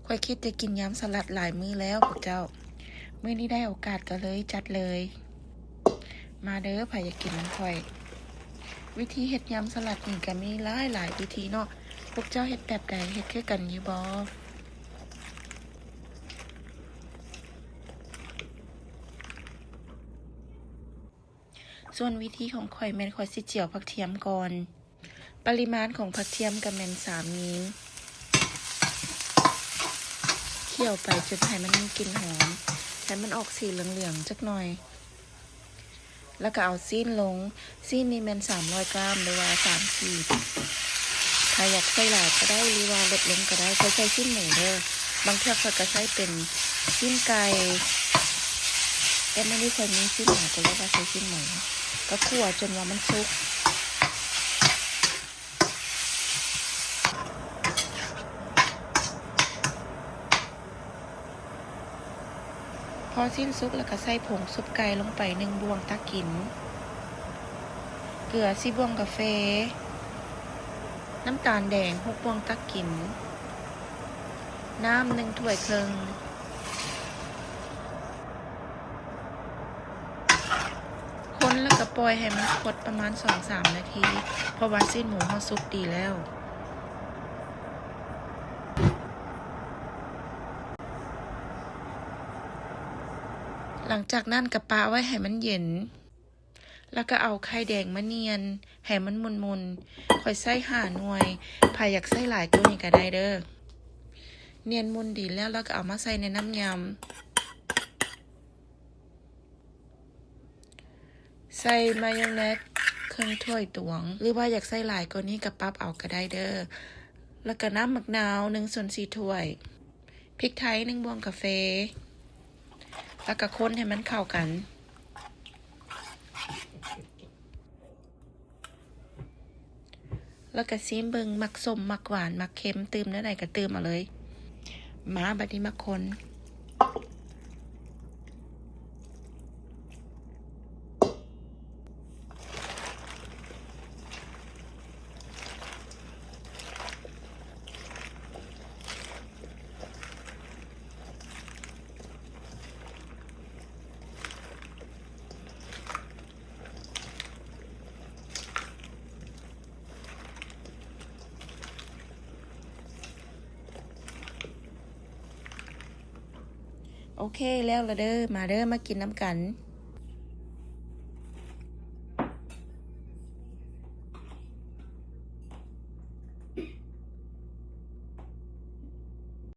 ຂ້ອຍຄິດຈະກິນຍຳສະຫຼັດຫຼາຍມື້ແລ້ວພວກເຈົ້າ, ມື້ນີ້ໄດ້ໂອກາດກໍເລີຍຈັດເລີຍ. ມາເດີ ໃຜຢາກກິນນຳຂ້ອຍ. ວິທີເຮັດຍຳສະຫຼັດນີ້ກໍມີຫຼາຍໆວິທີເນາະ, ພວກເຈົ້າເຮັດແບບໃດ? ເຮັດຄືກັນຢູ່ບໍ່? ສ່ວນວິທີຂອງຂ້ອຍແມ່ນຂ້ອຍຊິຈຽວຜັກທຽມກ່ອນ. ປະລິມານຂອງຜັກທຽມກໍແມ່ນສາມມີນ. ຂ້ຽວໄປຈົນໃຫ້ມັນມີກິ່ນຫອມ, ໃຫ້ມັນອອກສີເຫຼືອງໆຈັກໜ່ອຍ. ແລ້ວກໍເອົາຊີ້ນລົງ, ຊີ້ນນີ້ແມ່ນສາມຮ້ອຍກຣາມ ຫຼືວ່າສາມຂີດ. ຖ້າຢາກໃສ່ຫຼາຍກໍໄດ້ ຫຼືວ່າລົດລົງກໍໄດ້. ຂ້ອຍໃສ່ຊີ້ນໝູເດີ, ບາງເທື່ອຂ້ອຍກໍໃສ່ເປັນຊີ້ນໄກ່, ແຕ່ມື້ນີ້ຂ້ອຍມີຊີ້ນໝູ ກໍເລີຍວ່າໃສ່ຊີ້ນໝູ. ກໍຂົ້ວຈົນວ່າມັນສຸກ. ພໍຊີ້ນສຸກແລ້ວກໍໃສ່ຜົງຊຸບໄກ່ລົງໄປໜຶ່ງບ່ວງຕັກກິນ, ເກືອສີ່ບ່ວງກາເຟ, ນ້ຳຕານແດງຫົກບ່ວງຕັກກິນ, ນ້ຳໜຶ່ງຖ້ວຍເຄິ່ງ. ຄົນແລ້ວກໍປ່ອຍໃຫ້ມັນຄົດປະມານສອງສາມນາທີ, ເພາະວ່າຊີ້ນໝູເຮົາສຸກດີແລ້ວ. ຫຼັງຈາກນັ້ນກໍປະໄວ້ໃຫ້ມັນເຢັນ, ແລ້ວກໍເອົາໄຂ່ແດງມາໜ່ຽນໃຫ້ມັນມົນໆ. ຂ້ອຍໃຊ້ຫ້າໜ່ວຍ, ໃຜຢາກໃຊ້ຫຼາຍກວ່ານີ້ກໍໄດ້ເດີ. ໜ່ຽນມົນດີແລ້ວ, ແລ້ວກໍເອົາມາໃສ່ໃນນ້ຳຍຳ. ໃສ່ມາຍອງເນສເຄິ່ງຖ້ວຍຕວງ ຫຼືວ່າຢາກໃສ່ຫຼາຍກວ່ານີ້ກໍປັບເອົາກໍໄດ້ເດີ. ແລ້ວກໍນ້ຳໝາກນາວໜຶ່ງສ່ວນສີ່ຖ້ວຍ, ພິກໄທໜຶ່ງບ່ວງກາເຟ, ແລ້ວກໍຄົນໃຫ້ມັນເຂົ້າກັນ. ແລ້ວກໍຊີມເບິ່ງ, ມັກສົ້ມ ມັກຫວານ ມັກເຄັມ, ຕື່ມແນວໃດກໍຕື່ມເອົາເລີຍ. ມາ ບັດນີ້ມາຄົນ. ໂອເຄ ແລ້ວລະເດີ. ມາເດີ ມາກິນນຳກັນ.